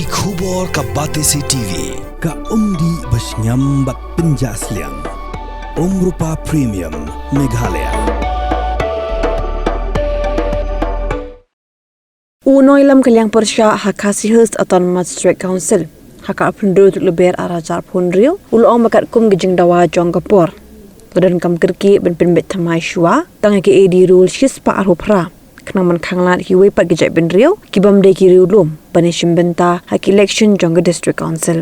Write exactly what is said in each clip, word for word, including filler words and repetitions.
Ki khubor ka Batesi T V, ka umdih ba shngiam bad pynjah sliang. Umrupa Premium, Meghalaya. U nongïalam ka liang pyrshah ha Khasi Hills Autonomous District Council, ha ka arphew hynriew tarik Lber arhajar arphew hynriew, u la ong ba katkum ka jingdawa jong ka por, la donkam kyrkieh ban pynbeit thymmai shuwa tang ïa ka A D Rules shispah arphew phra, khnang ban khanglad ïa kiwei pat ki jaitbynriew ki bym dei ki riewlum ban ïashim bynta ha ki election jong ka District Council.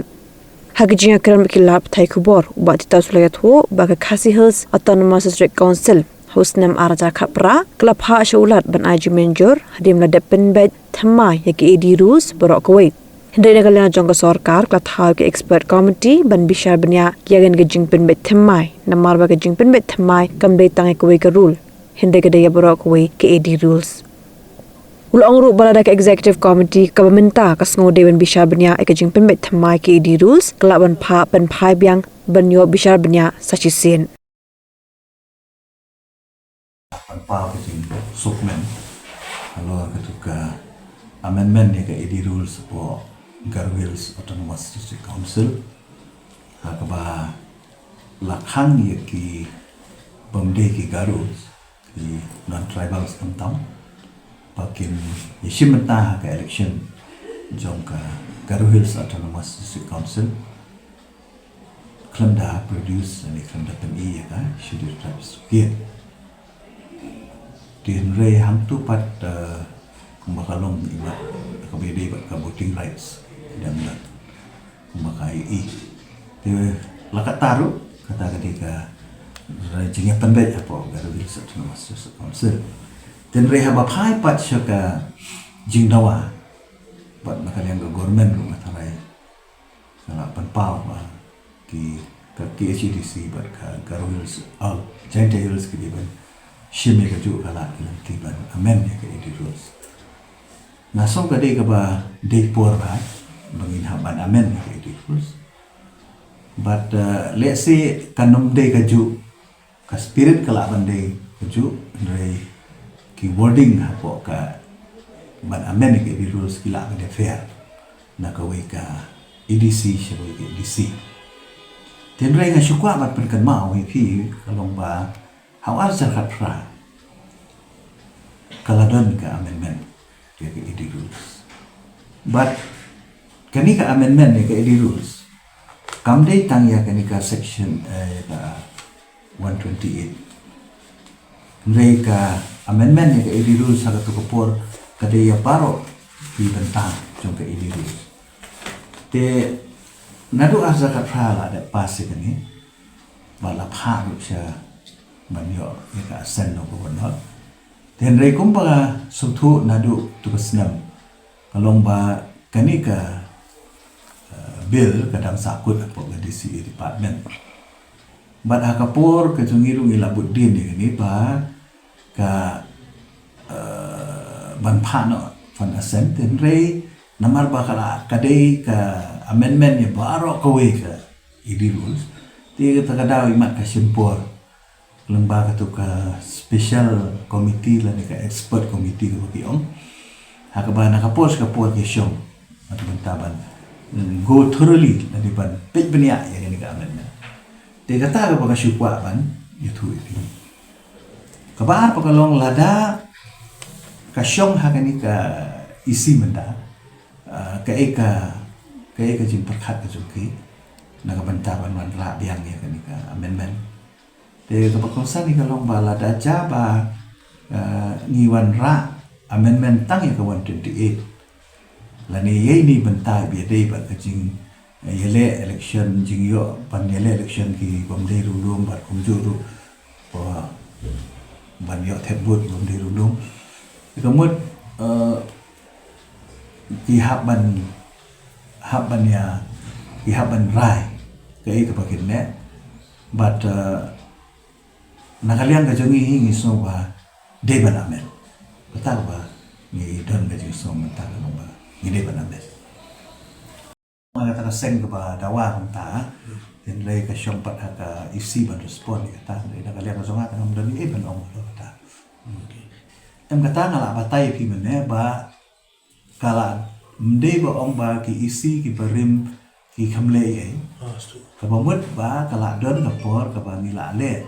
Ha ka jingïakren bad ki lad pathai khubor, u Bah Titaw Soh u la ïathuh ba ka Khasi Hills Autonomous District Council ha u snem arhajar khatphra ka la phah sha u Lat ban ai jingmynjur hadien ba la dep pynbeit thymmai ïa ki A D Rules baroh kawei. Hynrei na ka liang jong ka sorkar ka la thaw ïa ka expert committee ban bishar bniah ïa kane ka jingpynbeit thymmai, namar ba ka jingpynbeit thymmai kam dei tang ïa kawei ka rule, hynrei ka dei ïa baroh kawei ka A D Rules. U la ong ruh ba lada ka executive committee kaba mynta ka sngew dei ban bishar bniah ïa ka jingpynbeit thymmai ki A D Rules, ka lah ban phah pynphai biang ban ïoh bishar bniah sa shisien. Pynpaw ka jingsngewkmen halor katu ka amendment ïa ka A D Rules hapoh Garo Hills Autonomous District Council, ha kaba la khang ïa ki bym dei ki Garos, ki non-tribals tam tam, ba kin ïashim bynta ha ka election jong ka Garo Hills Autonomous District Council, khlem da produce ne khlem da pyni ïa ka Scheduled Tribes certificate. Te hynrei hangtu pat, eh, kumba ka long imat kaba ïadei bad ka voting rights, dang da kumba ka ïohi. Te la katta ruh, kata ka dei ka jingïapynbeit hapoh Garo Hills Autonomous District Council. Te hynrei haba phai pat sha ka jingdawa bad na ka liang ka government ruh, nga tharai ka la pynpaw ba ki, ka K H A D C bad ka Garo Hills, oh, Jaintia Hills ki dei ban shim ïa kajuh ka lad ka lynti ban amend ïa ka A D Rules. Nga sngew ka dei kaba dei por ba, ba ngin hap ban amend ïa ka A D Rules. But, uh, let's say, kan ym dei kajuh, ka spirit ka lah ban dei kajuh, hynrei ki wording hapoh ka ban amend ïa ka A D Rules ki lah ban dei fair na kawei ka A D C sha kawei ka A D C. Te hynrei nga shu kwah ban pynkynmaw ïa phi ka long ba ha u arhajar khatphra ka la don ka amendment ïa ka A D Rules. But kane ka amendment ïa ka A D Rules kam dei tang ïa kane ka section, eh, ïa ka one twenty-eight. Hynrei ka amendment ïa ka A D Rules ha katu ka por ka dei ïa baroh ki bynta jong ka A D Rules. Te naduh arhajar khatphra la dep pass ïa kane, ba la phah ruh sha ban ïoh ïa ka assent na u Governor. Te hynrei kumba sngewthuh naduh tu ka snem, ka long ba kane ka, eh, bill ka dang sahkut hapoh ka D C A department. Bad ha ka por ka jong ngi ruh ngi la bud dien ïa kane ba ka, eh, ban phah noh ban assent, hynrei namar ba ka la, ka dei ka amendment ïa baroh kawei ka A D Rules, te kata ka daw imat ka shim por. Lyngba katu ka special committee lane ka expert committee kaba ki ong, ha kaba na ka por sha ka por ki shong, na ka bynta ban, mm, go thoroughly lane ban peit bniah ïa kane ka amendment. Te kata kaba nga shu kwah ban ïathuh ïa phi. Kaba ar pat ka long lada ka shong ha kane ka E C mynta, ah, kaei ka, kaei ka jingpyrkhat ka jong ki na ka bynta ban wanrah biang ïa kane ka amendment. Te kaba kongsan ïa ka long ba lada jia ba, eh, ngi wanrah amendment tang ïa ka one twenty-eight, lane ïa ine i bynta iba ïadei bad ka jing, eh, ïaleh election, jingïoh ban ïaleh election ki bym dei riewlum bad kumjuh ruh, ba, ban ïoh thep vote bym dei riewlum. Ïa ka mut, eh, ki hap ban, hap ban ïa, ki hap ban rai kaei kaba kin leh. Bad, eh, na ka liang ka jong ngi hi ngi sngew ba dei ban amend. Kata kaba ngi don ka jingsngew mynta ka long ba ngi dei ban amend. Nga kata ka seng kaba dawa mynta, hynrei ka shong pat ha ka E C ban respond ïa kata, hynrei na ka liang ka jong nga ka ngam don ei ei ban ong ïa kata. Em, kata nga la batai ïa phi mynne ba ka la, Ym dei ba ong ba ki E C ki barim ki kham leh ei. Kaba mut ba ka la don ka por kaba ngi la leh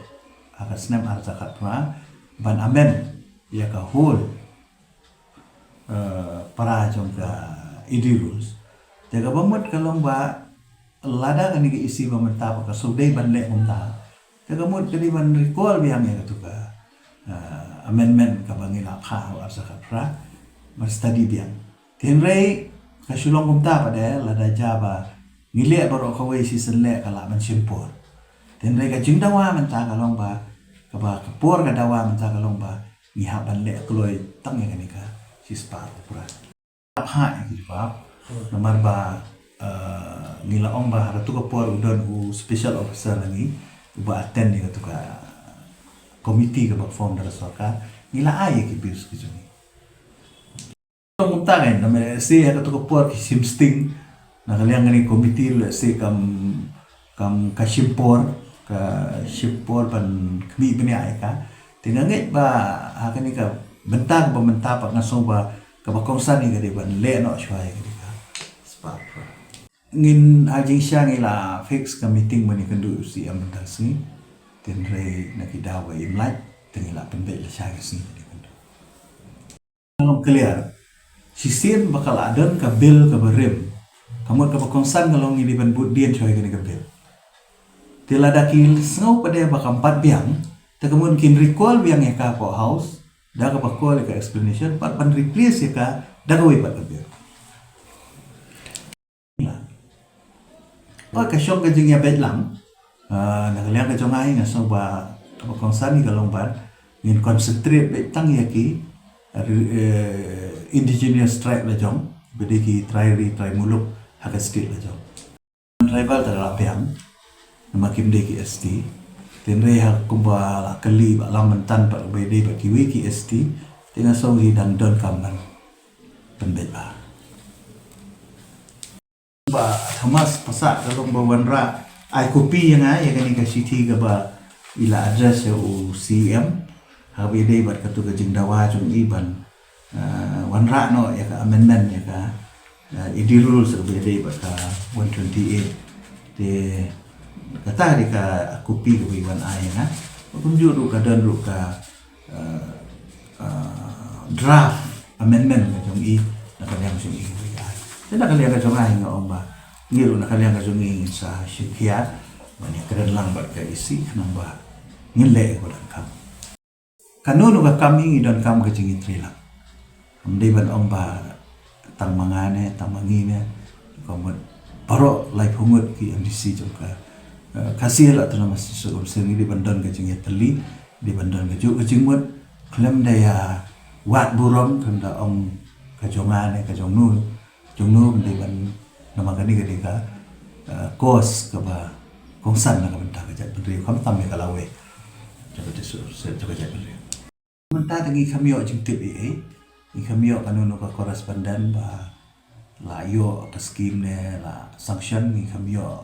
ha ka snem ar hajar khatphra ban amend ïa ka whole, eh, para jong ka E D rules. Te kaba mut ka long ba lada kane ka E C ba mynta ba ka shu dei ban leh kumta, te ka mut ka dei ban recall biang ïa katu ka, eh, amendment kaba ngi la phah ha u ar hajar khatphra, ban study biang. Hynrei ka shu long kumta pat de, lada jia ba ngi leh baroh kawei shisien leh ka lah ban shim por. Hynrei ka jingdawa mynta ka long ba, kaba ka por ka dawa mynta ka long ba ngi hap ban leh kloi tang ïa kane ka shispah arphew phra. Hap ha ïa ki jubab. Namar ba, eh, ngi la ong ba ha katu ka por u don u special officer na ngi uba attend ïa katu ka committee kaba form da ka sorkar. Ngi la ai ïa ki bills ki jong ngi. Kumta kan, namar lehse ha katu ka por ki shim sting na ka liang kane ka committee, lehse kam, kam ka shim por, ka shim por ban khmih bniah ïa ka. Te nga ngeit ba ha kane ka bynta kaba mynta pat nga sngew ba kaba kongsan ïa ka dei ban leh noh shuwa ïa kane ka spah. Ngin ha jingshisha ngi la fix ka meeting ban ïakynduh u C M mynta ka sngi. Hynrei na ki daw ba im lait te ngi la pynbeit lashai ka sngi ban ïakynduh. Long clear. Shisien ba ka la don ka bill kaba rim, ka mut kaba kongsan ka long ngi dei ban bud dien shuwa ïa kane ka bill. Te lada ki sngew pat de ba kam pat biang, te ka mut kin recall biang ïa ka hapoh House da kaba call ïa ka explanation pat ban replace ïa ka da kawei pat ka bill. Oi, ka shong ka jingïabeit lang. Ah, na ka liang ka jong nga hi nga sngew ba kaba kongsan hi ka long ba ngin concentrate beit tang ïa ki, eh, indigenous tribe la jong, ba dei ki trai ri trai muluk ha ka state la jong. Tribal te la biang namar kim dei ki S T. Hynrei ha kumba la kylli ba la mynta pat ba dei ba kiwei ki S T, te nga sngew hi dang donkam ban pynbeit ba. Bah Thomas Passah ka long ba wanrah ai copy ïa nga ïa kane ka shithi kaba i la address ïa u C M. Haba ïadei bad katu ka jingdawa jong i ban, eh, wanrah noh ïa ka amendment ïa ka, eh, E D rules kaba ïadei bad ka one twenty-eight. Te kata dei ka copy kaba i wan ai ïa nga. Kumjuh ruh ka don ruh ka uh, uh, draft amendment ka jong i na ka liang jong i. Te na ka liang ka jong i nga ong ba ngi ruh na ka liang ka jong i ngin sa shim khia ban ïakren lang bad ka E C khnang ba ngin leh ïa ka donkam. Kano kano ka kam hi ngi donkam ka jingïatreilang. Ym dei ban ong ba tang ma nga ne, tang ma ngi ne, ka mut baroh laiphew ngut ki M D C jong ka, eh, Khasi Hills Autonomous District Council ngi dei ban don ka jingïatylli, dei ban don kajuh ka jingmut, khlem da ïa wad burom, khlem da ong ka jong nga ne, ka jong nu, jong nu, dei ban namar kane ka dei ka, eh, cause kaba kongsan na ka bynta ka jaitbynriew, khamtam ïa ka lawei jong ka jaitbynriew. Mynta te ngi kham ïoh jingtip ei ei. Ngi kham ïoh kano kano ka correspondent ba la ïoh ka scheme ne la sanction, ngi kham ïoh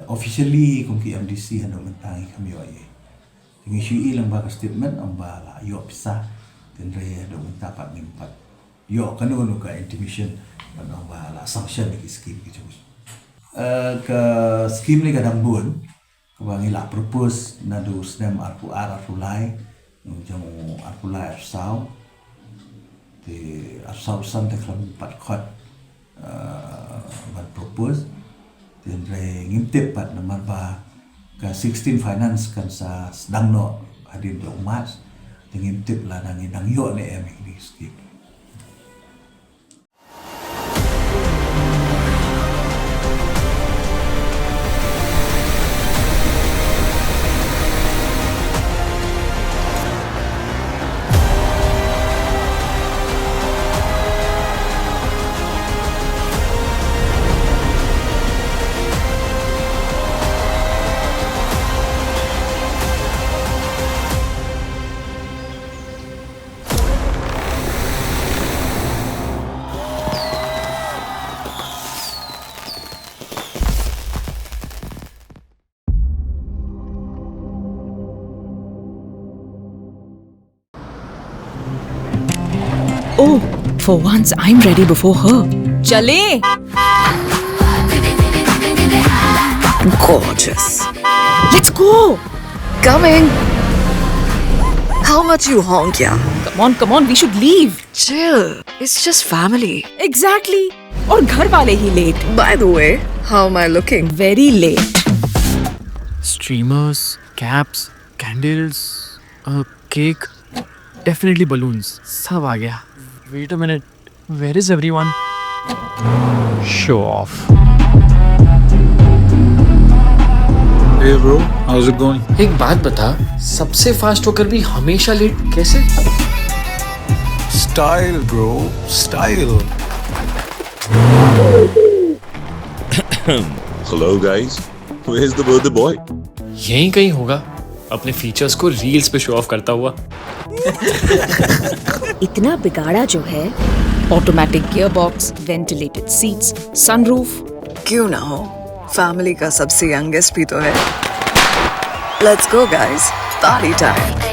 officially kum ki M D C haduh mynta ngi kham ïoh ei ei. Ngi shu i lang ba ka statement ong ba la ïoh pisa, hynrei haduh mynta pat ngim pat ïoh kano kano ka intimation ban ong ba la sanction ki scheme ki jong ngi. Eh, ka scheme ne ka dang bun, kaba ngi la propose naduh snem arphew ar arphew lai, jong arphew lai arphew saw. Te arphew saw san te khlem pat khot, eh, ban propose. Te hynrei ngim tip pat namar ba ka sixteen finance kan sa sdang noh hadien jong March. Te ngim tip lada ngi dang ïoh ne em ïa kine ki scheme. Oh, for once I'm ready before her. चले। Gorgeous. Let's go. Coming. How much you honk, yeah? Come on, come on, we should leave. Chill. It's just family. Exactly. और घर वाले ही लेट। By the way, how am I looking? Very late. Streamers, caps, candles, a cake, definitely balloons. सब आ गया। Wait a minute, where is everyone? Show off. Hey bro, how's it going? एक बात बता, सबसे फास्ट होकर भी हमेशा लेट कैसे? Style, bro, style. Hello guys, where's the birthday boy? यहीं कहीं होगा, अपने फीचर्स को रील्स पे शो ऑफ करता हुआ। इतना बिगाड़ा जो है। ऑटोमेटिक गियर बॉक्स, वेंटिलेटेड सीट्स, सनरूफ। क्यों ना हो, फैमिली का सबसे यंगेस्ट भी तो है। Let's go guys, party time.